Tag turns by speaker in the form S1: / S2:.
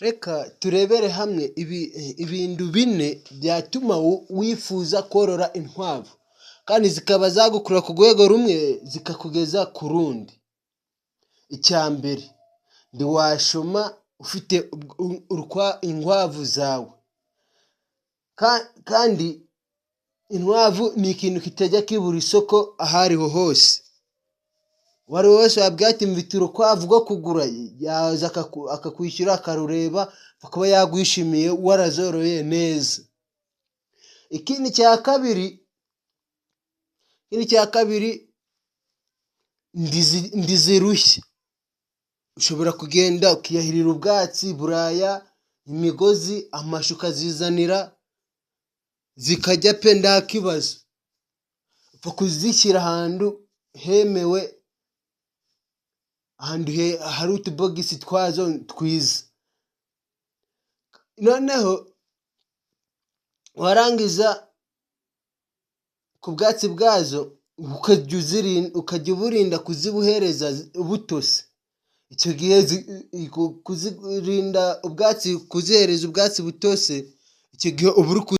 S1: Reka turebere hamwe ibintu bine byatuma wifuza korora inkwavu, kandi zikaba zagukura ku rwego rumwe zikakugeza ku rundi. Icya mbere, ntiwashoma ufite inkwavu zawe, kandi inkwavu ni ikintu kitajya kibura isoko aho ariho hose. Uwo ari we wese wabwira ati mfite urukwavu rwo kugura, yaza akakwishyura, akarureba, akaba yagwishimiye warazoroye neza. Ikindi cya kabiri, ntizirushya. Ushobora kugenda ukiyahirira ubwatsi, buraya, imigozi, amashu, ukazizanira zikarya pe, nta kibazo. Upfa kuzishyira ahantu hemewe, ahantu hari utubogisi twazo twiza. Noneho warangiza ku bwatsi bwazo ukajya uburinda kuzibuhereza butose. Icyo gihe kuzirinda ubwatsi, kuzihereza ubwatsi butose, icyo gihe uba uri.